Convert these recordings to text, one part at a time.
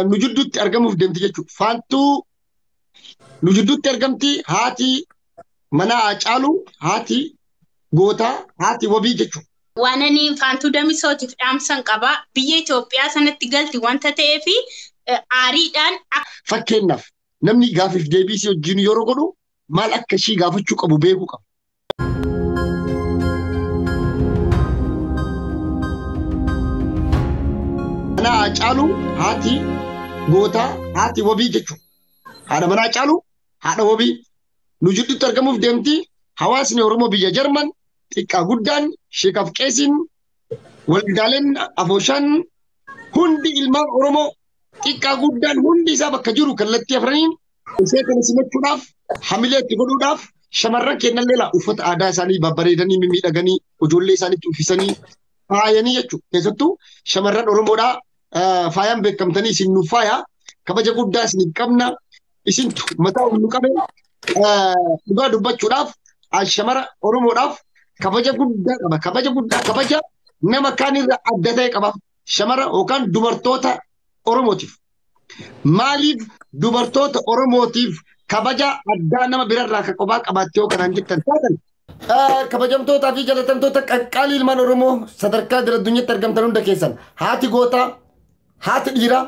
Nu jidduutti argamuuf deemti jechuudha. Faantuu nu jidduutti argamti haati mana Haacaaluu, haati gootaa, haati wabii jechuudha. Waan ani Faantuu Damisootiif dhaamsan qaba. Biyya Itoophiyaa sanatti galti wanta ta'eef aariidhaan. Fakkeenyaaf namni gaafiif deebii isii wajjin yeroo godhu maal akka ishii gaafachuu qabu beekuu qaba. Mana Haacaaluu haati gootaa, haati wabii jechuudha. Haadha mana Haacaaluu, haadha wabii. Nu jidduutti argamuuf deemti. Hawaasni Oromoo biyya Jarman xiqqaa guddaan sheekaaf qeesiin waldaaleen afooshaan hundi ilmaan Oromoo xiqqaa guddaan hundi isaa bakka jiru kallattii afraniin ishee kana simachuudhaaf hamilee itti godhuudhaaf shamarran kennallee laa uffata aadaa isaanii babbareedanii mimmiidhaganii ijoollee isaaniitti uffisanii faayanii jechuudha. Keessattuu shamarran Oromoodhaa faayaan beekamtanii isin nuuf faaya kabaja guddaa isiniif qabna isintu mataa nu qabe dhugaa dubbachuudhaaf shamara Oromoodhaaf kabaja guddaa qaba. Kabaja guddaa kabaja nama kaanirra adda ta'e qaba. Shamara yookaan dubartoota Oromootiif. Maaliif dubartoota Oromootiif kabaja addaa nama birarraa kan kophaa qabaatte yoo kanaan jettan taatan. Kabajamtootaa fi jaalatamtoota qaqqaalii ilmaan Oromoo sadarkaa idil addunyaatti argamtan hunda keessan haati gootaa, haati dhiiraa,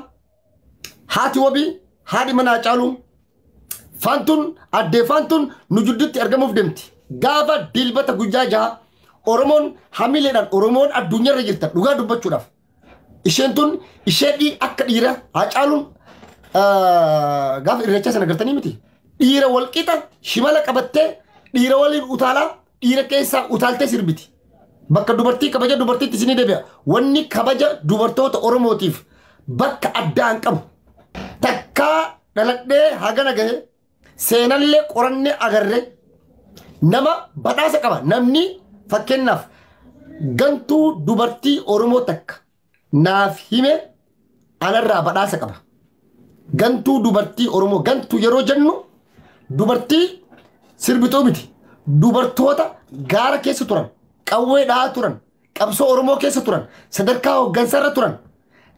haati wabii, haadhi mana Haacaaluu, Faantuun addee Faantuun nu jidduutti argamuuf deemti. Gaafa dilbata guyyaa 6 Oromoon hamileedhaan Oromoon addunyaarra jirtan dhugaa dubbachuudhaaf. Isheen tun ishee akka dhiira Haacaaluun gaafa irreechaa sana gartanii miti. Dhiira walqixa shimala qabattee dhiira waliin utaalaa dhiira keessaa utaaltee sirbiti. Bakka dubartii kabaja dubartiitti isinii deebi'a. Wanni kabaja dubartoota Oromootiif bakka addaa hin qabu. Takkaa dhaladhee hagana gahe seenallee qorannee agarree nama badhaasa qaba. Namni fakkeenyaaf gantuu dubartii Oromoo takka naaf hime anarraa badhaasa qaba. Gantuu dubartii Oromoo gantuu yeroo jennu dubartii sirbituu miti. Dubartoota gaara keessa turan, qawwee dhahaa turan, qabsoo Oromoo keessa turan, sadarkaa hooggansarra turan,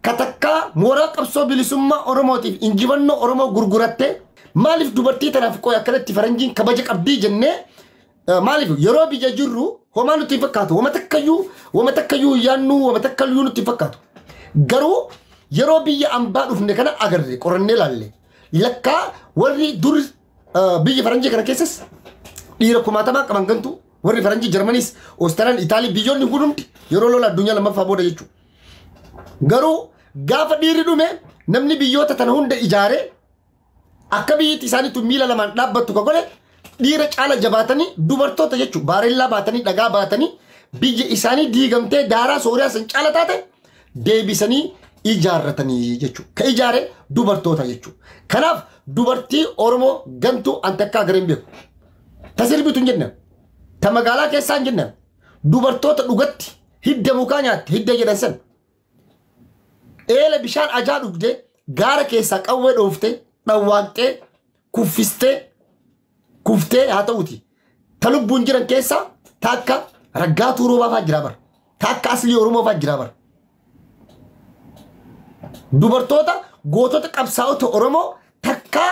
katakkaa mooraa qabsoo bilisummaa Oromootiif injifannoo Oromoo gurgurattee maaliif dubartii tanaaf qoy akkanatti faranjiin kabaja qabdii jennee maaliif yeroo biyya jirru homaa nutti hin fakkaatu, wama takkayyuu yaannu, wama takkayyuu nutti hin fakkaatu. Garuu yeroo biyya ambaa dhufne kana agarre qorannee ilaalle lakkaa warri dur biyya faranjii kana keessas dhiira kumaatamaa qaban gantu warri faranjii Jarmaniis, Oostiraan, Itaalii biyyoonni hundumti yeroo lola addunyaa lammaffaa booda jechuudha. Garuu gaafa dhiirri dhume namni biyyoota tana hunda ijaaree akka biyyitti isaaniitu miila lamaan dhaabbattu ka godhe dhiira caala jabaatanii dubartoota jechuudha. Baarellaa baatanii dhagaa baatanii biyya isaanii diigamtee daaraa Sooriyaa san caala taate deebisanii ijaarratanii jechuudha. Ka ijaare dubartoota jechuudha. Kanaaf dubartii Oromoo gantuu an takkaa agaree hin beeku. Ta sirbitu hin jenne. Ta magaalaa keessaa hin jenne. Dubartoota dhugatti hidda mukaa nyaatte hidda jedhan san. Eela bishaan ajaa dhugdee gaara keessaa qawwee dhooftee dhawwaaqxee kuffistee kuftee haa ta'uti. Ta lubbuun jiran keessaa ta akka Raggaatuu Roobaa fa'aa jira bara. Ta akka Aslii Oromoo fa'aa jira bara. Dubartoota gootota qabsaa'ota Oromoo takkaa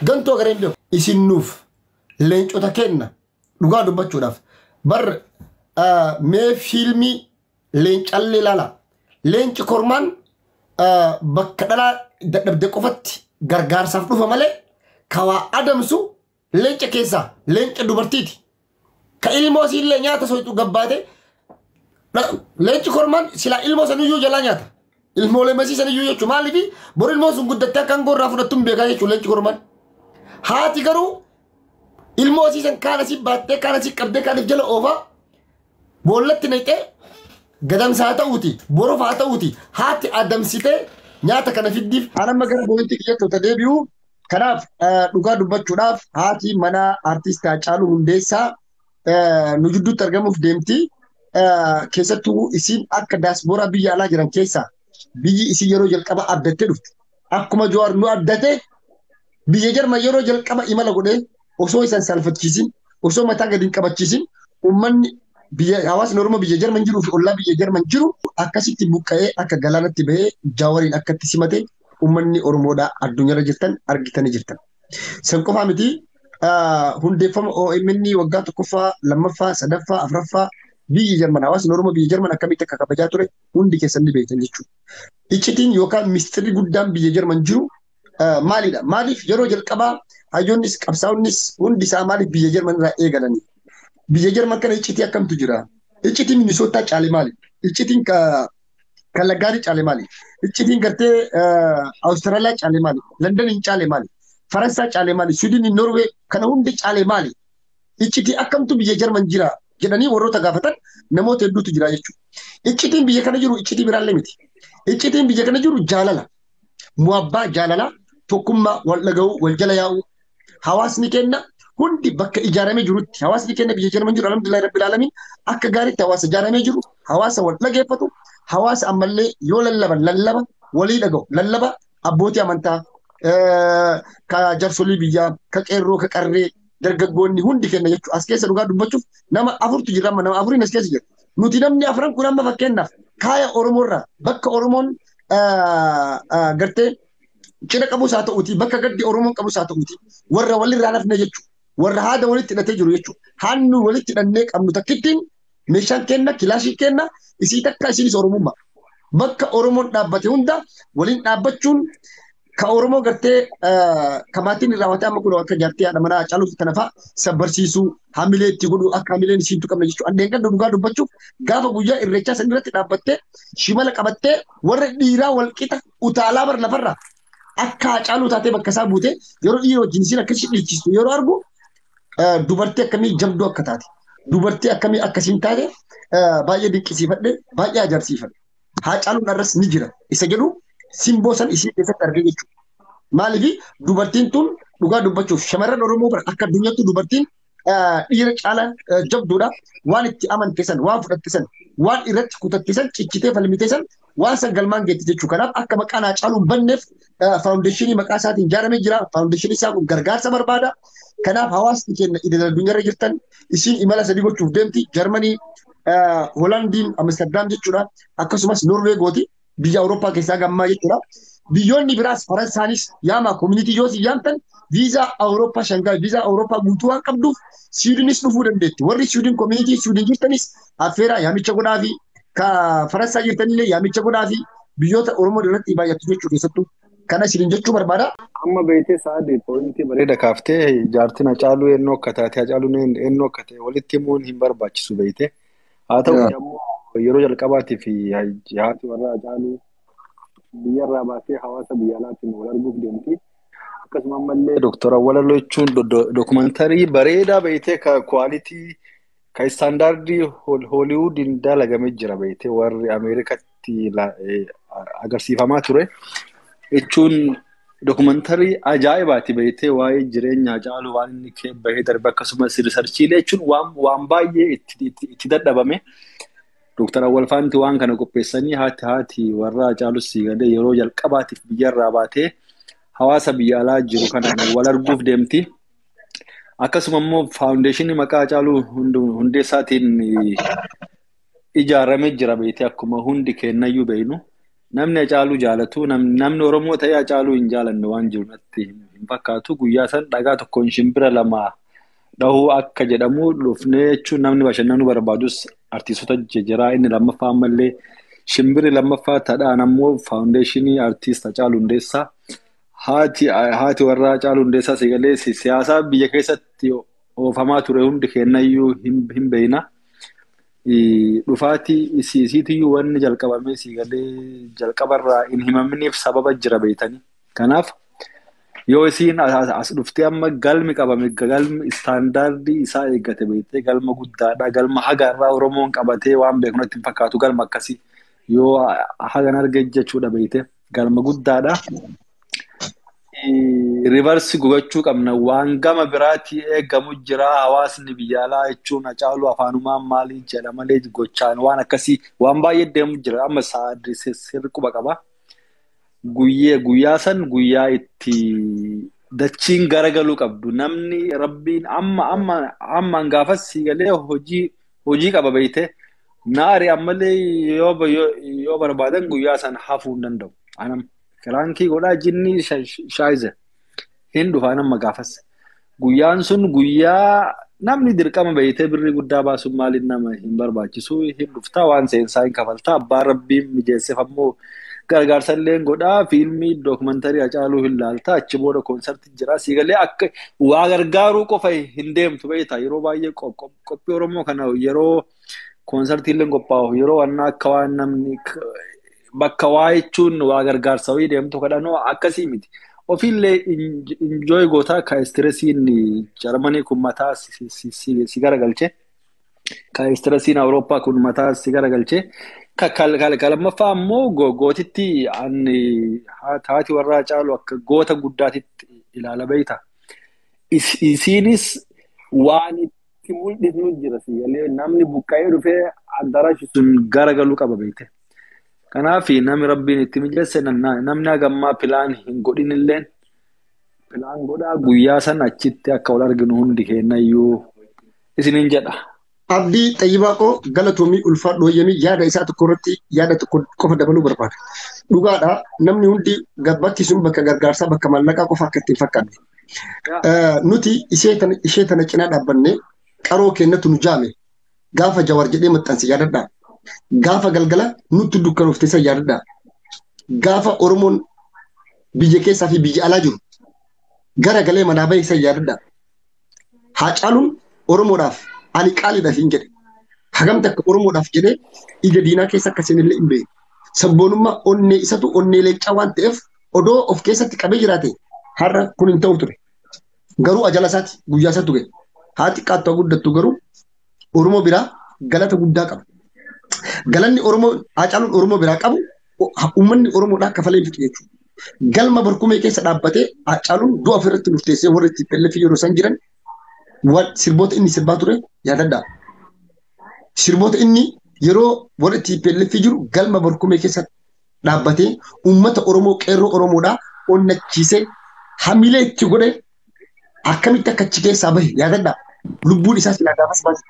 gantoo agaree hin beeku. Isin nuuf leencota kenna dhugaa dubbachuudhaaf bar mee fiilmii leencallee ilaala. Leenci kormaan bakka dhalaa dadhabde qofatti gargaarsaaf dhufa malee kawaa adamsu leenca keessaa leenca dubartiiti. Ka ilmoo isiillee nyaata soyxu gabbaate leenci kormaan silaa ilmoo saniyyuu jalaa nyaata. Ilmoolee masii saniyyuu jechuudha. Maaliif bor ilmoo sun guddattee akka aangoo irraa fudhattu hin beekaa jechuudha leenci kormaan. Haati garuu ilmoo isii san kaan asii baattee kaan asii qabdee kaaniif jala oofaa boollatti naqxee gadamsa haa ta'uuti borofa haa ta'uuti haati adamsitee nyaata kana fiddiif. An amma gara boo'itti kiyyatti otoo deebi'u kanaaf dhugaa dubbachuudhaaf haati mana artist Haacaaluu Hundeessaa nu jidduutti argamuuf deemti. Keessattuu isiin akka daasbooraa biyya alaa jiran keessaa biyyi isii yeroo jalqaba abdattee dhufte. Akkuma Jawaar nu abdate biyya Jarman yeroo jalqaba imala godhee osoo isaan saalfachiisin osoo mataa gadi hin qabachiisin uummanni biyya hawaasni Oromoo biyya Jarman jiruu fi ollaa biyya Jarman jiru akkasitti buqqa'ee akka galaanatti bahee Jawaariin akkatti simate Uummanni Oromoodhaa addunyaarra jirtan argitanii jirtan. San qofaa miti hundeeffama OMN waggaa 1ffaa, 2ffaa, 3ffaa, 4ffaa biyyi Jarman hawaasni Oromoo biyya Jarman akkamitti akka kabajaa ture hundi keessan ni beektan jechuudha. Iccitiin yookaan mistirri guddaan biyya Jarman jiru maalidha? Maaliif yeroo jalqabaa hayyoonnis qabsaa'onnis hundi isaa maaliif biyya Jarman irraa eegalanii? Biyya Jarman kana iccitii akkamtu jira? Iccitiin Minisootaa caale maali? Iccitiin Kalagaarii caale maali? Iccitiin gartee Awustiraaliyaa caale maali? Londoniin caale maali? Faransaa caale maali? Suudiin, Norwee kana hundi caale maali? Iccitii akkamtu biyya Jarman jira jedhanii warroota gaafatan namoota hedduutu jira jechuudha. Iccitiin biyya kana jiru iccitii biraallee miti. Iccitiin biyya kana jiru jaalala. Muwabbaa jaalala, tokkummaa, wal dhaga'uu, wal jala yaa'uu. Hawaasni kenna hundi bakka ijaaramee jirutti hawaasni kenna biyya Jarman jiru alhamdulillahi rabbil alamin akka gaariitti hawaasa ijaaramee jiru, hawaasa wal dhageeffatu, hawaasa ammallee yoo lallaban lallaba walii dhaga'u, lallaba abbootii amantaa, ka jaarsolii biyyaa, ka qeerroo, ka qarree, dargaggoonni hundi kenna jechuudha. As keessa dhugaa dubbachuuf nama afurtu jira amma nama afuriin as keessa jira. Nuti namni afran kun amma fakkeenyaaf kaaya Oromoorraa bakka Oromoon gartee cidha qabus haa ta'uuti bakka gaddi Oromoon qabus haa ta'uuti warra walirraa nafne jechuudha. Warra haada walitti hidhatee jiru jechuudha. Haannu walitti hidhannee qabnu takkittiin meeshaan kenna kilaashii kenna isii takka isinis Oromummaa. Bakka Oromoon dhaabbate hunda waliin dhaabbachuun ka Oromoo gartee kamaatiin irraa watee amma kun akka jaartii haadha manaa Hacaaluu kana fa'a sabbarsiisuu hamilee itti godhuu akka hamileen isiin tuqamne jechuudha. Andeen kan dhugaa dubbachuuf gaafa guyyaa irreechaa san irratti dhaabbattee shimala qabattee warra dhiiraa wal qixa utaalaa bar lafarraa akka Hacaaluu taatee bakka isaa buutee yeroo dhiira wajjin isiin akka ishee dhiichistu yeroo argu dubartii akkamii jabduu akka taate dubartii akkamii akkasiin taate baay'ee dinqisiifadhe baay'ee ajaa'ibsiifadhe. Hacaaluun arras ni jira isa jedhu simboo san ishee keessatti argee jechuudha. Maaliif dubartiin tun dhugaa dubbachuuf shamarran Oromoo bara akka addunyaatti dubartiin dhiira caala jabduudha. Waan itti amante san, waan fudhatte san, waan irratti kutatte san, cichitee falmite san, waan san galmaan geetti jechuudha. Kanaaf akka maqaan Hacaaluu hin banneef faawundeeshinii maqaa isaatiin ijaaramee jira. Faawundeeshinii isaa kun gargaarsa barbaada. Kanaaf hawaasni keenya idil addunyaarra jirtan isiin imala sadii gochuuf deemti. Jarmanii, Hoolaandiin, Amsterdam jechuudha. Akkasumas Norwee gooti. Biyya Awurooppaa keessaa gammaa jechuudha. Biyyoonni biraas Faransaanis yaamaa koomunitii yoo si yaamtan viizaa Awurooppaa Shangaay viizaa Awurooppaa guutuu waan qabduuf Siwiidinis dhufuu dandeetti. Warri Siwiidin koomunitii Siwiidin jirtanis affeeraa yaamicha godhaa fi ka Faransaa jirtanillee yaamicha godhaa fi biyyoota Oromoo irratti baay'attu jechuu keessattuu kana isiniin jechuu barbaada. Amma beektee sa'aadii poointii bareeda kaaftee jaartiin Hacaaluu eenyu akka taate Hacaaluun eenyu akka ta'e walitti himuun hin barbaachisu beektee. Haa ta'u ammoo yeroo jalqabaatiif haati warra Hacaaluu biyyarraa baatee hawaasa biyya alaatiin wal arguuf deemti. Akkasuma ammallee Dooktor Awwalaloo jechuun dookumantarii bareedaa beektee ka kwaalitii ka istaandaardii Hooliwuudiin dalagamee jira beektee warri Ameerikaatti agarsiifamaa ture. Jechuun dookumantarii ajaa'ibaati beektee waa'ee jireenya Hacaaluu waan inni bahee darbe akkasumas riisarchiilee jechuun waan baay'ee itti dadhabame. Dooktar Awwal Faanti waan kana qopheessanii haati warra Hacaaluu siigalee yeroo jalqabaatiif biyyarraa baatee hawaasa biyya alaa jiru kanaan wal arguuf deemti. Akkasuma immoo faawundeeshinii maqaa Hacaaluu Hundeessaatiin ijaaramee jira beektee akkuma hundi kennayyuu beeknu. Namni Hacaaluu jaalatu namni Oromoo ta'ee Hacaaluu hin jaalanne waan jiru natti hin fakkaatu. Guyyaa san dhagaa tokkoon shimbira lama dhahuu akka jedhamu dhufnee jechuun namni bashannanuu barbaadus artiistota jijjiiraa inni lammaffaa ammallee shimbirri lammaffaa tadhaan ammoo faawundeeshinii artiist Hacaaluu Hundeessaa haati warra Hacaaluu Hundeessaa sagalee siyaasaa biyya keessatti oofamaa ture hundi kennayyuu hin beekna. Dhufaatii isiitiyyuu wanni jalqabamee sagalee jalqabarraa hin himamneef sababa jira beektanii. Kanaaf yoo isiin as dhuftee amma galmi qabame galmi istaandaardii isaa eeggate beektee galma guddaadha galma haga irraa Oromoon qabatee waan beeknu natti hin fakkaatu galma akkasii yoo hagan arge jechuudha beektee galma guddaadha. Rivarsi gugachuu qabna waan gama biraatii eegamu jira hawaasni biyya alaa jechuun Hacaaluu afaanumaan maalii jedha malee gochaan waan akkasii waan baay'ee deemu jira amma sirri quba qaba. Guyyaa san guyyaa itti dachiin garagaluu qabdu namni rabbiin amma gaafas galee hojii qaba beeyte naari ammallee yoo barbaadan guyyaa san hafuu hin danda'u. Anam Kiraankii godhaa jinni shaayize. Hin dhufaa nama gaafas. Guyyaan sun guyyaa namni dirqama beeytee birrii guddaa baasuun maaliin nama hin barbaachisu. Hin dhuftaa waan seensaa hin kafaltaa. Abbaan rabbiin mijeesseef ammoo gargaarsa illee godhaa. Fiilmii dookumantarii Hacaaluu hin laaltaa. Achi booda koonsartii jira. Siigalee akka waa gargaaruu qofa hin deemtu beektaa. Yeroo baay'ee qophii Oromoo kana yeroo koonsartii illee qophaa'u yeroo waan akka waan namni bakka waa jechuun waa gargaarsa wayii deemtu kadhannoo akkasii miti. Ofiillee enjoy gootaa ka stressiin Jarmanii kun mataa si garagalche. Ka stressiin Awurooppaa kun mataa si garagalche. Ka lammaffaa ammoo gootitti haati warraa Hacaaluu akka goota guddaatitti ilaala beekta. Isiinis waan itti mul'isnu jira namni buqqa'ee dhufee addaraashu sun garagaluu qaba beekte. Kanaaf namni rabbiin itti mijeesse namni hagammaa pilaan hin godhin illeen pilaan godhaa guyyaa san achitti akka wal arginu hundi kennayyuu isiniin jedha. Abdii Xayyibaa koo galatoomii ulfaadhu hoyyamii yaada isaa tokko irratti yaada tokko qofa dabaluu barbaada. Dhugaadha namni hundi bakki sun bakka gargaarsaa bakka maallaqaa qofa akka ittiin fakkaanne. Nuti ishee tana cinaa dhaabbannee qaroo kennatu nu jaame gaafa Jawar jedhee maxxanse yaadadhaa. Gaafa galgala nutti dukkanuuf teessa yaadadhaa. Gaafa Oromoon biyya keessaa fi biyya alaa jiru gara galee manaa bahee isa yaadadhaa. Haacaaluun Oromoodhaaf ani qaaliidhaaf hin jedhe. Hagam takka Oromoodhaaf jedhee ija diinaa keessa akka seenillee hin beeku. Sabboonummaa onnee isatu onnee leencaa waan ta'eef odoo of keessatti qabee jiraate har'a kun hin ta'u ture. Garuu ajala isaati guyyaa isaatu ga'e. Haa xiqqaattu haa guddattu garuu Oromoo biraa galata guddaa qaba. Galanni Oromoo Haacaaluun Oromoo biraa qabu uummanni Oromoodhaa kafalee fixu jechuudha. Galma barkumee keessa dhaabbatee Haacaaluun du'a ofirratti murteessee warra TPLF yeroo isaan jiran sirboota inni sirbaa ture yaadadhaa. Sirboota inni yeroo warra TPLF jiru galma barkumee keessa dhaabbatee uummata Oromoo qeerroo Oromoodhaa onnachiisee hamilee itti godhe akkamitti akka achi keessaa bahe yaadadhaa. Lubbuun isaa silaa gaafas baase.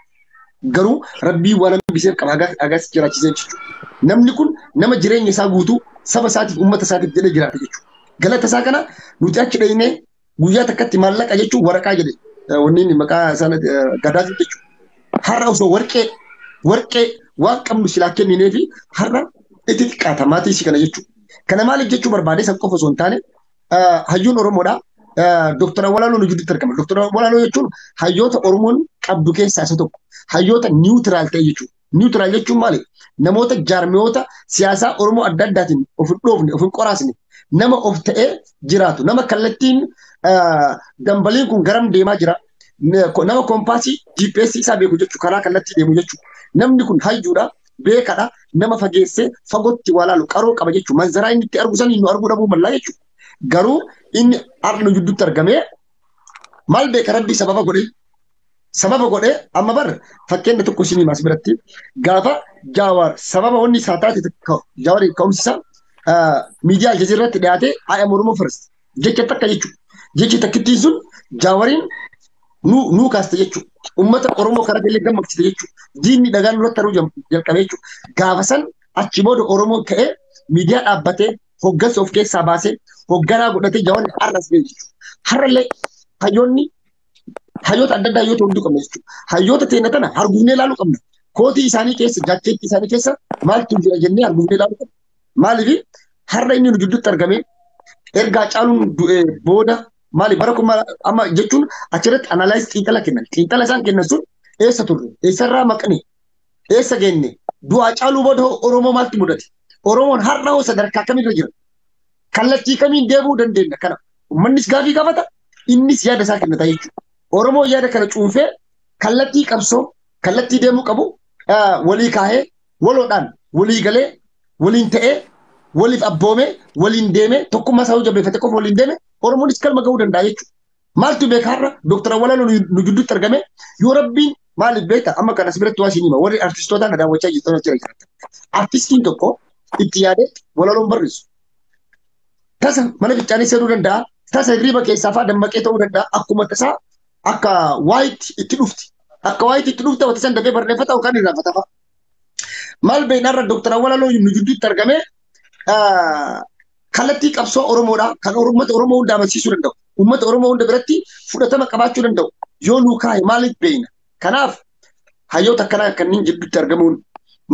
Garuu rabbii waan hambiseef qaba hagas jiraachisee jechuudha. Namni kun nama jireenya isaa guutuu saba isaatiif uummata isaatiif jedhee jiraate jechuudha. Galata isaa kana nuti achi dhaynee guyyaa takkatti maallaqa jechuun waraqaa jedhe wanni inni maqaa isaan gadaati jechuudha. Har'a osoo warqee waan qabnu silaa kenninee fi har'a itti xiqqaata maatii isii kana jechuudha. Kana maaliif jechuu barbaade san qofa osoo hin taane hayyuun Oromoodhaa. Dooktar Awwalaaloo nu jidduutti argama. Dooktar Awwalaaloo jechuun hayyoota Oromoon qabdu keessaa isa tokko. Hayyoota niwutiraal ta'e jechuudha. Niwutiraal jechuun maali? Namoota jaarmiyoota siyaasaa Oromoo adda addaatiin of hin dhoofne, of hin qoraasne, nama of ta'ee jiraatu, nama kallattiin dambaliin kun garam deemaa jira, nama koompaasii GPS isaa beeku jechuudha, karaa kallattii deemu jechuudha. Namni kun hayyuudha, beekadha, nama fageessee fagootti waa laalu qaroo qaba jechuudha. Manzaraa inni itti argu san inni arguu dhabuu mallaa jechuudha. Garuu inni har'a nu jidduutti argamee maal beeka rabbii sababa godhee amma bar fakkeenya tokko isin himas biratti gaafa Jawaar sababa wanni isaa taate Jawaar ka'umsi isaa miidiyaa Aljazeera irratti dhiyaatee I am Oromo first jecha takka jechuudha. Jechi takkittiin sun Jawaariin nuu kaaste jechuudha. Uummata Oromoo karaa galee gammachiiste jechuudha. Diinni dhagaan nurratti haruu jalqabe jechuudha. Gaafa san achi booda Oromoo ka'ee miidiyaa dhaabbatee hoggansa of keessaa baasee hogganaa godhatee Jawaarri har'as ga'e jechuudha. Har'allee hayyoonni hayyoota adda addaa hayyoota hunduu qabna jechuudha. Hayyoota teenya tana hargufnee ilaaluu qabna. Kootii isaanii keessa jaakkeettii isaanii keessa maaltu jira jennee hargufnee ilaaluu qabna. Maaliif har'a inni nu jidduutti argame erga Haacaaluun du'ee booda maali bara kuma amma jechuun achirratti analaayiz xiinxala kennan. Xiinxala isaan kennan sun eessa turre? Eessarraa maqne? Eessa geenne? Du'a Haacaaluu booda Oromoo maaltu mudate? Oromoon har'a hoo sadarkaa kamirra jira? Kallattii kamiin deemuu dandeenya? Kana uummannis gaafii gaafata, innis yaada isaa kennata jechuudha. Oromoo yaada kana cuunfee kallattii qabsoo, kallattii deemuu qabu walii kaahee, waloodhaan walii galee, waliin ta'ee, waliif abboomee, waliin deemee, tokkummaa isaa jabeeffate qofa waliin deeme, Oromoonis galma ga'uu danda'a jechuudha. Maaltu beeka har'a Dooktar Awwalaaloo nu jidduutti argame yoo rabbiin maaliif beekta amma kanas biratti waa isin hima warri artistoota na daawwachaa jirtan jira jiraatan. Artistiin tokko itti yaadee walaloon barreessu. Tasa mana fincaanii seenuu danda'a. Tasa hirriba keessaa fa'aa dammaqee ta'uu danda'a. Akkuma tasaa akka waayitti itti dhufti. Akka waayitti itti dhufte wanta san dafee barreeffata yookaan irraanfata fa'a. Maal beeknarra Dooktar Awwalaaloo nu jidduutti argame Kallattii qabsoo Oromoodhaa kan uummata Oromoo hunda amansiisuu danda'u. Uummata Oromoo hunda biratti fudhatama qabaachuu danda'u. Yoo nuu kaa'e maaliif beekna? Kanaaf hayyoota akkanaa kanneen jidduutti argamuun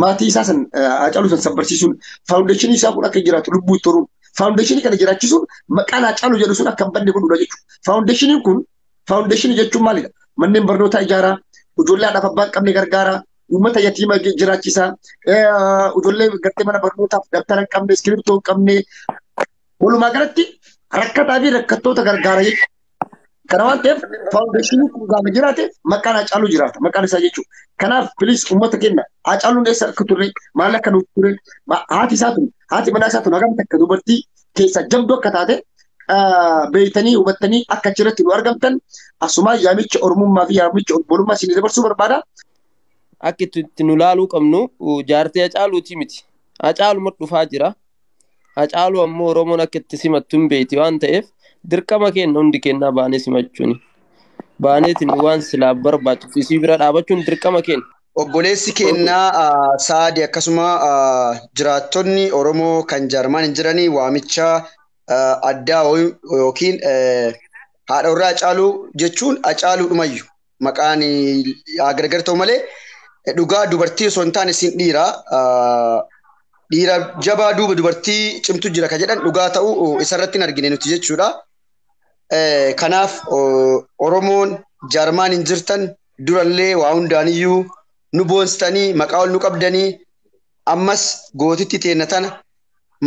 maatii isaa san Haacaaluu san sabbarsiisuun faawundeeshinii isaa kun akka jiraatu lubbuu itti horuun faawundeeshinii kana jiraachisuun maqaan Haacaaluu jedhu sun akka hin badne godhuudha jechuudha. Faawundeeshiniin kun faawundeeshinii jechuun maalidha? Manneen barnootaa ijaaraa, ijoollee haadhaaf abbaa hin qabne gargaaraa, uummata yatiima jiraachisaa, ijoollee gartee mana barnootaaf dabtara hin qabne, iskiriptoo hin qabne, walumaa galatti rakkataa fi rakkattoota gargaara jechuudha. Kana waan ta'eef faawundeeshiniin kun gaafa jiraate maqaan Haacaaluu jiraata maqaan isaa jechuudha. Kanaaf piliis uummata keenya Haacaaluun eessa akka turre maal akka nuuf ture haati isaa tun haati manaa isaa tun hagam takka dubartii keessa jabduu akka taate beeytanii hubattanii akka achirratti nu argamtan asumaa yaamicha Oromummaa fi yaamicha obbolummaa isin dabarsuu barbaada. Akka itti nu laaluu qabnu jaartii Haacaaluuti miti. Haacaaluma dhufaa jira. Haacaaluu ammoo Oromoon akka itti simattu hin beeyti waan ta'eef dirqama keenya hundi kennaa baanee simachuuni. Baaneetiin waan silaa barbaachisu isii bira dhaabachuun dirqama keenya. Obboleessi kennaa Saadi akkasuma jiraattonni Oromoo kan Jarman hin jiranii waamicha addaa yookiin haadha warraa Haacaaluu jechuun Haacaaluudhumayyu maqaan gargar ta'u malee dhugaa dubartii osoo hin taane isin dhiira. Dhiira jabaa duuba dubartii cimtu jira ka jedhan dhugaa ta'uu isarratti hin argine nuti jechuudha. Kanaaf Oromoon Jarman hin jirtan durallee waa hundaaniyyuu nu boonsitanii maqaa ol nu qabdanii ammas gootitti teenna tana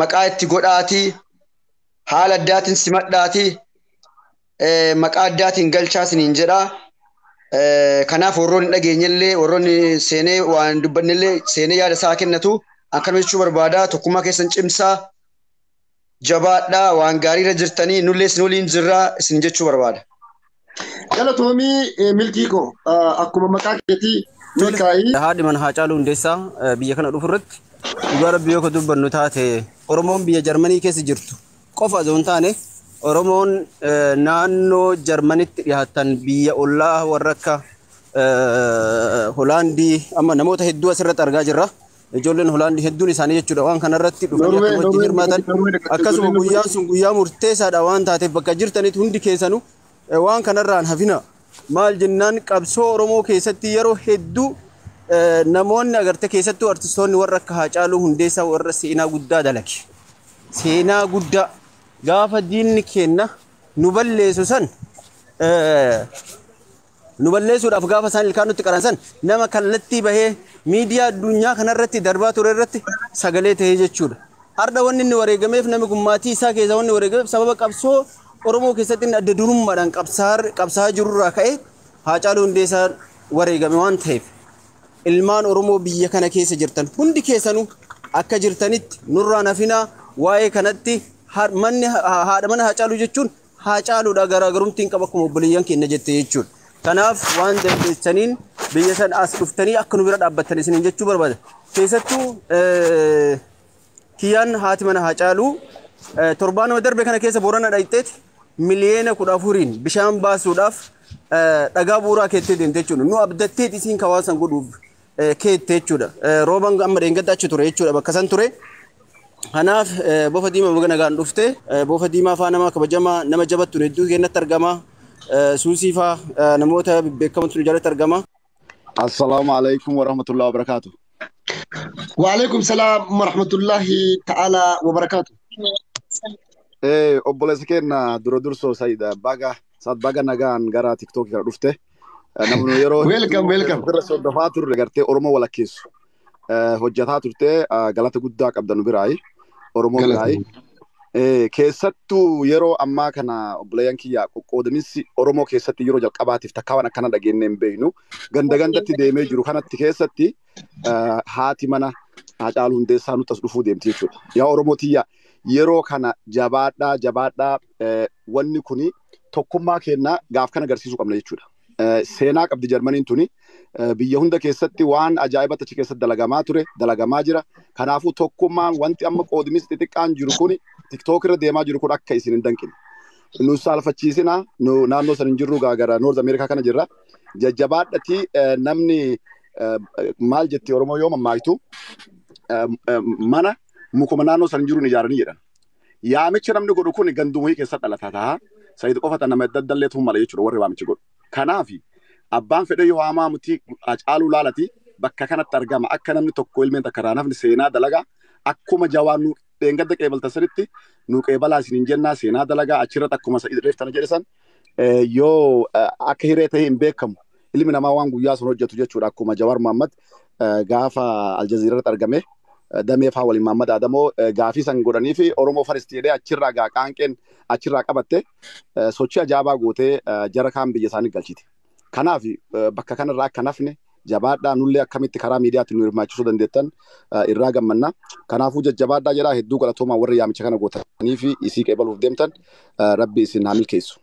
maqaa itti godhaatii haala addaatiin simadhaatii maqaa addaatiin galchaa isiniin jedhaa. Kanaaf warroonni dhageenyellee warroonni seenee waan dubbannellee seenee yaada isaa kennatu. Akkanuma jechuu barbaada tokkummaa keessan cimsaa jabaadhaa waan gaariirra jirtanii nullee isin waliin jirraa isin jechuu barbaada. Galatoomii milkii koo akkuma maqaa keetii milkaa'ii. Haadhi mana Haacaaluu Hundeessaa biyya kana dhufu irratti dhugaa rabbi yoo ka dubbannu taate Oromoon biyya Jarmanii keessa jirtu qofa osoo hin taane Oromoon naannoo Jarmanitti dhiyaatan biyya ollaa warra akka Holaandii amma namoota hedduu asirratti argaa jirra. Ijoolleen Holaandii hedduun isaanii jechuudha waan kanarratti dhufanii akka wajjin hirmaatan akkasuma guyyaan sun guyyaa murteessaadha waan taateef bakka jirtanitti hundi keessanuu waan kanarraan hafina maal jennaan qabsoo Oromoo keessatti yeroo hedduu namoonni agarte keessattuu artistoonni warra akka Haacaaluu Hundeessaa warra seenaa guddaa dalage. Seenaa guddaa gaafa diinni keenna nu balleessu san nu balleessuudhaaf gaafa isaan ilkaan nutti qaran san nama kallattii bahee miidiyaa addunyaa kanarratti darbaa ture irratti sagalee ta'ee jechuudha. Har'a wanni inni wareegameef namni kun maatii isaa keessa wanni wareegameef sababa qabsoo Oromoo keessatti inni adda durummaadhaan qabsaa jirurraa ka'ee Haacaaluu Hundeessaa wareegame waan ta'eef ilmaan Oromoo biyya kana keessa jirtan hundi keessanuu akka jirtanitti nurraan hafinaa waa'ee kanatti manni haadha mana Haacaaluu jechuun Haacaaluudha garaagarumtiin qaba akkuma obboleeyyan keenya jette jechuudha. Kanaaf waan dandeessaniin biyya san as dhuftanii akka nu bira dhaabbattan isiniin jechuu barbaada. Keessattuu kiyyaan haati mana Haacaaluu torbaanuma darbe kana keessa Boorana dhaqxeeti 14,000,000 bishaan baasuudhaaf dhagaa bu'uuraa keettee deemte jechuudha. Nu abdatteet isiin kawaasan godhuuf keette jechuudha. Rooban amma dheengadda achi ture jechuudha bakka san ture. Kanaaf bofa diimaa baga nagaan dhufte bofa diimaa faa nama kabajamaa nama jabattu hedduu keenyatti argama. Suusii faa namoota beekamantu jalatti argama. Assalaamu alaikum wa rahmatullahi wa barakaatu. Wa alaikum salaam wa rahmatullahi ta'ala wa barakaatu. Obboleessa keenya dura dursoo Saayid baga saat baga nagaan gara TikTok kana dhufte. Namni yeroo Welcome. Bira soddofaa turre gartee Oromoo walakkeessu. Hojjetaa turte galata guddaa qabda nu biraayi. Oromoo biraayi. Keessattuu yeroo ammaa kana obboleeyyan kiyya qoqqoodamiinsi Oromoo keessatti yeroo jalqabaatiif takka waan akkana dhageenye hin beeknu. Ganda gandatti deemee jiru kanatti keessatti haati mana Haacaaluu Hundeessaa nutti as dhufuu deemti jechuudha. Yaa Oromoo tiyya yeroo kana jabaadhaa jabaadhaa wanni kuni tokkummaa keenya gaaf kana agarsiisuu qabna jechuudha. Seenaa qabdi Jarmaniin tuni biyya hunda keessatti waan ajaa'ibatti achi keessatti dalagamaa ture dalagamaa jira. Kanaafuu tokkummaan wanti amma qoodimis xixiqqaan jiru kuni TikTok irra deemaa jiru kun akka isin hin danqine. Nu saalfachiisina nu naannoo san hin jirru gara North America kana jirra. Jajjabaadhati namni maal jetti Oromoo yoo mammaaktu mana mukuma naannoo san hin jiruun ijaaranii jedhan. Yaamichi namni godhu kun gandumii keessa dhalataa ta'a. Sayid qofa nama daddalleetu mala jechuudha warri waamichi godhu. Kanaaf abbaan fedhe yoo hamaa muti Hacaaluu laalati bakka kanatti argama. Akka namni tokko ilmeen takka irraa nafni seenaa dalagaa akkuma jawaan nu dheengadda qeebalta sanitti nu qeebalaa isiniin jennaa seenaa dalagaa achirratti akkuma reeftana jedhe san yoo akka hiree ta'e hin beekamu. Ilmi namaa waan guyyaa sun hojjetu jechuudha akkuma Jawaar Mohammad gaafa Aljazeeraatti argame damee faa waliin Mohammad Adamoo gaafii san godhanii fi Oromoo Faristi jedhee achirraa gaa qaanqeen achirraa qabatte sochii ajaa'ibaa gootee jara kaan biyya isaanii galchite. Kanaaf bakka kanarraa akka nafne jabaadhaa nullee akkamitti karaa miidiyaatti nu hirmaachisuu dandeettan irraa gammanna. Kanaafuu jajjabaadhaa jedhaa hedduu galatoomaa warri yaamicha kana gootanii fi isii qeebaluuf deemtan rabbi isin haa milkeessu.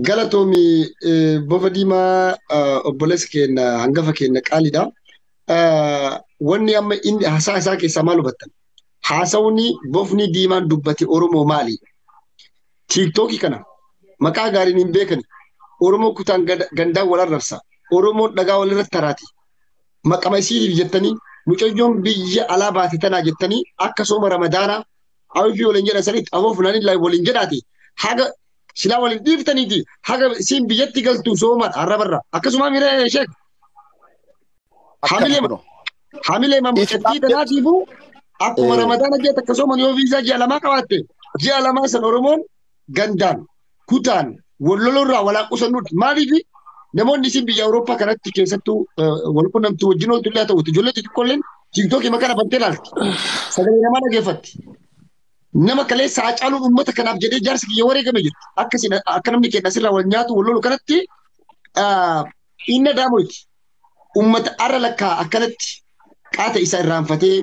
Galatoomi bofa diimaa obboleessa keenya hangafa keenya qaaliidha. Wanni amma inni haasaa isaa keessaa maal hubattan? Haasawni bofni diimaan dubbate Oromoo maali? Tiiktookii kana maqaa gaariin hin beekani. Oromoo kutaan gandaan wal arrabsa. Oromoon dhagaa walirratti taraati. Maqama isiitiif jettanii mucayyoon biyya alaa baate tanaa jettanii akka sooma ramadaanaa awifii waliin jedhan sanitti afoo funaanii waliin jedhaati. Haga silaa waliin dhiiftaniiti haga isiin biyyatti galtu soomaan arrabarra. Akkasuma miira sheek. Hamilee mucattii tanaatiifuu akkuma ramadaana ji'a takka sooman yoo viizaa ji'a lamaa qabaatte ji'a lamaa san Oromoon gandaan kutaan wallolorraa walaa qusannuudha. Maaliif namoonni isin biyya Awurooppaa kanatti keessattuu wal qunnamtu wajjin ooltu illee haa ta'uuti. Ijoollee xixiqqoolleen tiiktookii maqaa bantee ilaalti. Sagalee namaa dhageeffatti. Nama kaleessa Hacaaluun uummata kanaaf jedhee jaarsi kiyya wareegame jirti. Akka namni keenya asirraa wal nyaatu wal lolu kanatti inni daamoyti. Uummata arra lakkaa akkanatti qaata isaa irraanfatee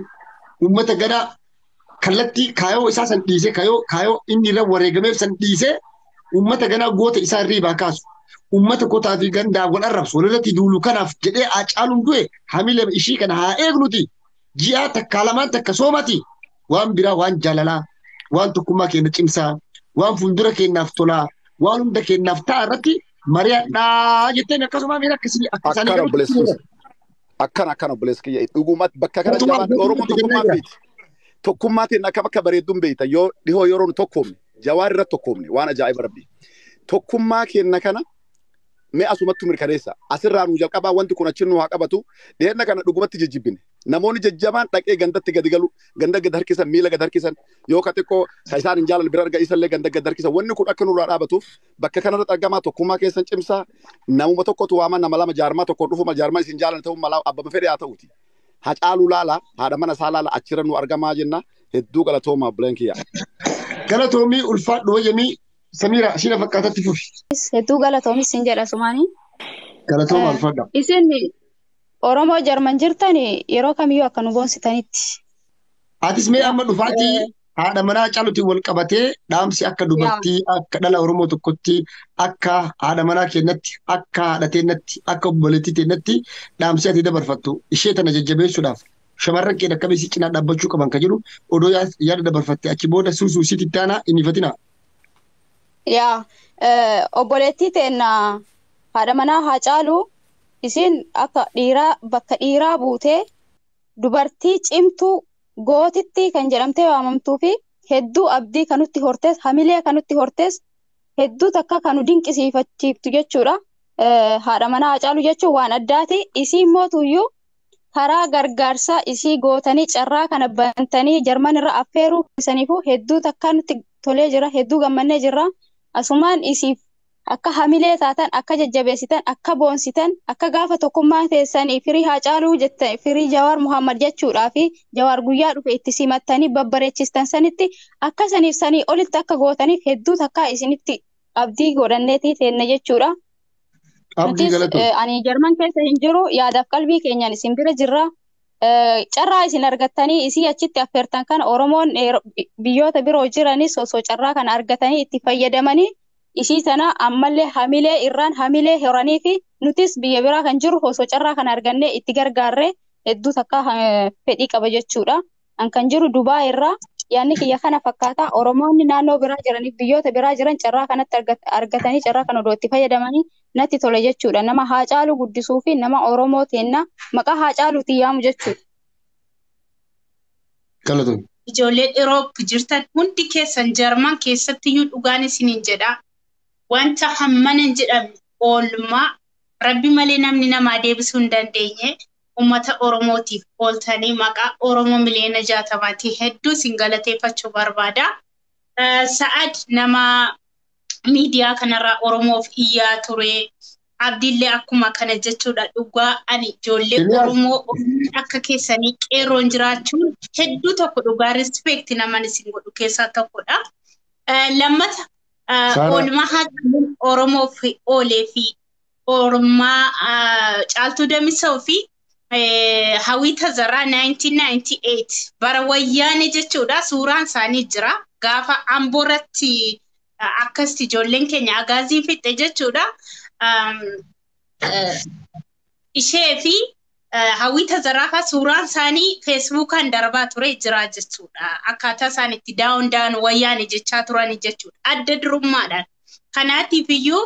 uummata gara kallattii kaayoo isaa san dhiisee kaayoo inni irra wareegameef san dhiisee uummata ganaa goota isaa irriibaa kaasu. Uummata kotaa fi gandaa wal arrabsu walirratti duulu kanaaf jedhee Hacaaluun du'e hamilee ishii kana haa eegnuti. Ji'a takka lamaan takka soomati. Waan biraa waan jaalalaa, waan tokkummaa keenya cimsaa, waan fuuldura keenyaaf tolaa, waan hunda keenyaaf ta'a irratti mari'adhaa jetteen akkasuma miira akkasii akka isaanii Akkana obboleessi. Akkana akkana obboleessi kiyya dhugumatti bakka kana jabaan Oromoon tokkummaa feeti. Tokkummaatiin akka bakka bareedduun beekta yoo dhihoo yeroo nu tokkoomne Jawaar irratti tokkoomne waan ajaa'iba rabbi. Tokkummaa keenya kana mee asumattu mirkaneessa. Asirraa nu jalqabaa wanti kun achi nu haa qabatu. Dhiyeenya kana dhugumatti jijjibbine. Namoonni jajjabaan dhaqee gandatti gadi galu, ganda gad harkisan, miila gad harkisan, yoo ka xiqqoo ka isaan hin jaalanne bira arga isallee ganda gad harkisan. Wanni kun akka nurraa dhaabatuuf bakka kanarratti argamaa tokkummaa keessan cimsaa. Namuma tokkotu waama nama lama jaarmaa tokko dhufuma jaarmaa isin jaalanne ta'uu mala abbama fedhe haa ta'uti. Hacaaluu laala, haadha mana isaa laala achirra nu argamaa jenna. Hedduu galatoomaa obboleen kiyya. Galatoomii ulfaadhu wayyamii Samiira isheen fakkaatatti fufi. Hedduu galatoomi isin jedha sumaanii. Galatooma ulfaadha. Isin Oromoo Jarman jirtan yeroo kamiyyuu akka nu boonsitanitti. Atis mee amma dhufaatii haadha manaa Hacaaluutiin wal qabatee dhaamsi akka dubartii akka dhala Oromoo tokkotti akka haadha manaa keenyatti akka haadha teenyatti akka obboleettii teenyatti dhaamsi ati dabarfattu ishee tana jajjabeessuudhaaf shamarran keenya akkamii si cinaa dhaabbachuu qaban kan jedhu odoo yaada dabarfatte achi booda suusuu sitti taanaa hin ifatina. Yaa obboleettii teenna haadha manaa Hacaaluu isin akka dhiiraa bakka dhiiraa buutee dubartii cimtuu gootitti kan jedhamtee waamamtuu fi hedduu abdii kan nutti hortes hamilee kan nutti hortes hedduu takka kan nu dinqisiifachiiftu jechuudha. Haadha manaa Hacaaluu jechuun waan addaati. Isii mootuyyuu karaa gargaarsaa isii gootanii carraa kana bantanii Jarman irra affeeruu keessaniifuu hedduu takka nutti tolee jira. Hedduu gammannee jirra. Asumaan isiif akka hamilee taatan, akka jajjabeessitan, akka boonsitan, akka gaafa tokkummaa teessanii firii Hacaaluu jettan, firii Jawaar Muhammad jechuudhaa fi Jawaar guyyaa dhufe itti simattanii babbareechistan sanitti akka saniif sanii olitti akka gootaniif hedduu takka isinitti abdii godhanneetii teenna jechuudha. Abdii Nutis galatoom. ani Jarman keessa hin jiru yaadaaf qalbii keenyaan isin bira jirra. Carraa isin argattanii isii achitti affeertan kana Oromoon biyyoota biroo jiranis osoo carraa kana argatanii itti fayyadamanii isii sana ammallee hamilee irraan hamilee horanii fi nutis biyya biraa kan jiru osoo carraa kana argannee itti gargaarree hedduu takka fedhii qaba jechuudha. An kan jiru Dubaa irraa yaadni kiyya kana fakkaata. Oromoonni naannoo biraa jiraniif biyyoota biraa jiran carraa kanatti argatanii carraa kana odoo itti fayyadamanii natti tole jechuudha. Nama Haacaaluu guddisuu fi nama Oromoo teenna maqaa Haacaaluutiin yaamu jechuudha. Galatoom. Ijoolleen Euroop jirtan hundi keessan Jarman keessattiyyuu dhugaan isiniin jedha. Wanta hammana hin jedhamne oolmaa rabbi malee namni namaa deebisuu hin dandeenye uummata Oromootiif ooltanii maqaa Oromoo miliyoona 60tii hedduu isin galateeffachuu barbaada. Sa'ad nama miidiyaa kanarraa Oromoof iyyaa ture. Abdiillee akkuma kana jechuudha dhugaa ani ijoollee Oromoo akka keessanii qeerroon jiraachuun hedduu tokko dhugaa respect naman isin godhu keessaa tokkodha. Lammata oolmaa Haacaaluu Oromoof oolee fi oolmaa Caaltuu Damisoo fi Hawwii Tazarraa 1998 bara wayyaane jechuudha suuraan isaanii jira gaafa Amboo irratti akkasitti ijoolleen keenya agaaziin fixxe jechuudha. Ishee fi Hawwii Tazarraa suuraan isaanii feesbuukaan darbaa ture jira jechuudha. Akkaataa isaan itti down down wayyaane jechaa turan jechuudha. Adda durummaadhaan. Kanaatiif iyyuu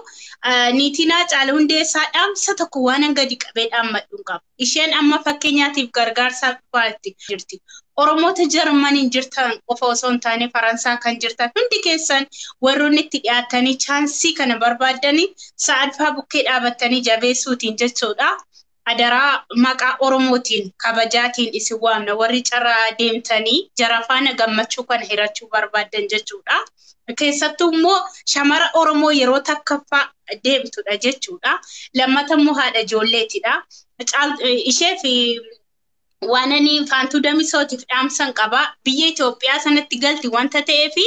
niitiin Haacaaluu Hundeessaa dhaamsa tokko waan gadi qabee dhaammadhu hin qabu. Isheen amma fakkeenyaatiif gargaarsaaf dhufaatti jirti. Oromoota Jarmaniin jirtan qofa osoo hin taane Faransaa kan jirtan hundi keessan warroonni itti dhiyaatanii chance kana barbaaddanii sa'adfaa bukkee dhaabattanii jabeessuutiin jechuudha. Adaraa maqaa Oromootiin kabajaatiin isin waamna warri carraa deemtanii jara faana gammachuu kana hirachuu barbaaddan jechuudha. Keessattuu immoo shamara Oromoo yeroo takkaffaa deemtudha jechuudha. Lammata immoo haadha ijoolleetidha. Ishee fi waan ani Faantuu Damisootiif dhaamsan qaba. Biyya Itoophiyaa sanatti galti wanta ta'eefi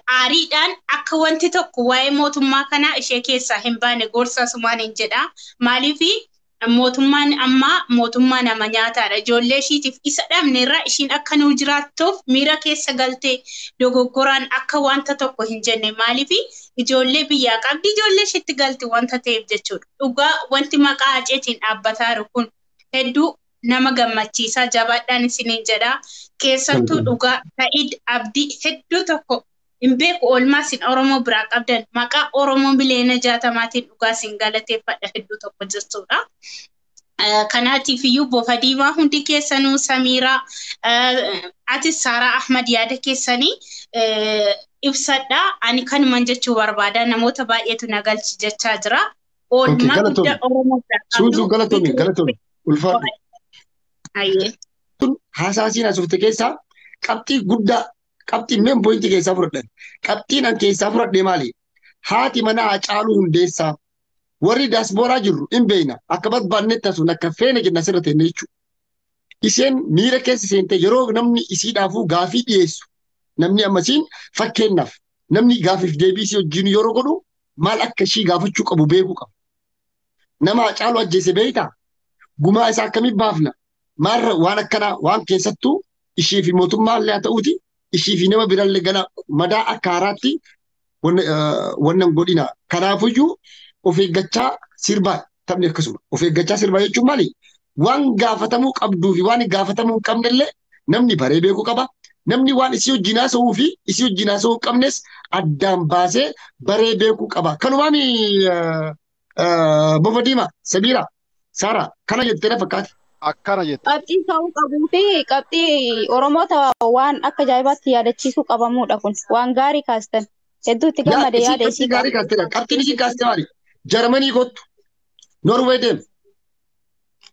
aariidhaan akka wanti tokko waa'ee mootummaa kanaa ishee keessaa hin baane gorsa sumaan hin jedha. Maaliif mootummaan ammaa mootummaa nama nyaataadha. Ijoollee ishiitiif isa dhabne irraa ishiin akka nuu jiraattuuf miira keessa galtee dogoggoraan akka wanta tokko hin jenne maaliif ijoollee biyyaa qabdi ijoollee ishiitti galti wanta ta'eef jechuudha. Dhugaa wanti maqaa Haceetiin dhaabbataa jiru kun hedduu nama gammachiisaa jabaadhaan isiniin jedha. Keessattuu dhugaa Sa'id Abdii hedduu tokko hin beeku oolmaa isin Oromoo biraa qabdan maqaa Oromoo miliyoona 60tiin dhugaa isin galateeffadha hedduu tokko jechuudha. Kanaatiif iyyuu bofa diimaa hundi keessanuu Samiiraa atis Saaraa Ahmad yaada keessanii ibsadha. Ani kanuman jechuu barbaada namoota baay'eetu na galchi jechaa jira. Oolmaa guddaa Oromoo biraa qabdu. Suutuu galatoomi galatoomi ulfaadhu. Haasaasiin asufte keessaa qabxii guddaa qabxii main point keessaa fudhadhan. Qabxiin an keessaa fudhadhe maali? Haati manaa Haacaaluu Hundeessaa warri daaspooraa jirru hin beekna akka barbaannetti asuun akka feene jenna asirra teenne jechuudha. Isheen miira keessa seente yeroo namni isiidhaafuu gaafii dhiyeessu namni ammasiin fakkeenyaaf namni gaafiif deebii isii wajjin yeroo godhu maal akka ishii gaafachuu qabu beekuu qaba. Nama Haacaaluu ajjeese beektaa? Gumaa isaa akkamitti baafna? Maarra waan akkanaa waan keessattuu ishii fi mootummaallee haa ta'uuti ishii fi nama biraallee gana madaa akka haaraatti wannan godhina. Kanaafuyyuu of eeggachaa sirbaa taphni akkasuma. Of eeggachaa sirbaa jechuun maali? Waan gaafatamuu qabduu fi waan gaafatamuu hin qabnellee namni baree beekuu qaba. Namni waan isii wajjin haasa'uu fi isii wajjin haasa'uu hin qabnes addaan baasee baree beekuu qaba. Kanumaami bofa diimaa Sabiira Saara kana jettee na fakkaate. Akkana jette. Qabxii ka'uu qabuu fi qabxii Oromoota waan akka ajaa'ibaatti yaadachiisuu qabamudha kun. Waan gaarii kaastan. Hedduu itti gammade yaada Qabxii isii gaarii kaasteedha. Qabxiin isii kaaste maali? Jarmanii kottu. Norway deem.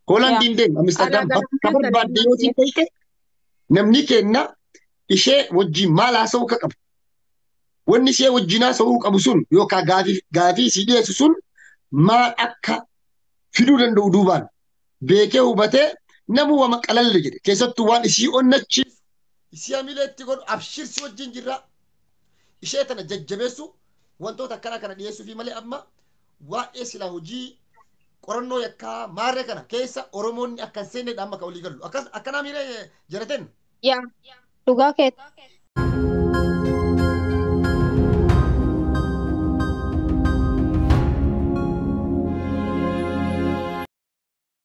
Hoolaandiin deem. Amsterdam bakka barbaadde yoo siin ta'e namni kenna ishee wajjin maal haasa'uu akka qabu. Wanni ishee wajjin haasa'uu qabu sun yookaan gaafii isii dhiyeessu sun maal akka fiduu danda'u duubaan beekee hubatee namuu wama qalalle jedhe keessattuu waan isii onnachiisu isii hamileetti godhu abshirsi wajjin jirra ishee tana jajjabeessu wantoota akkana kana dhiyeessuu fi malee amma waa'ee silaa hojii qorannoo yakkaa maarree kana keessa Oromoonni akka hin seennedha amma kan walii gallu akkas akkanaa miiree jarateen. Yaa dhugaa keetti.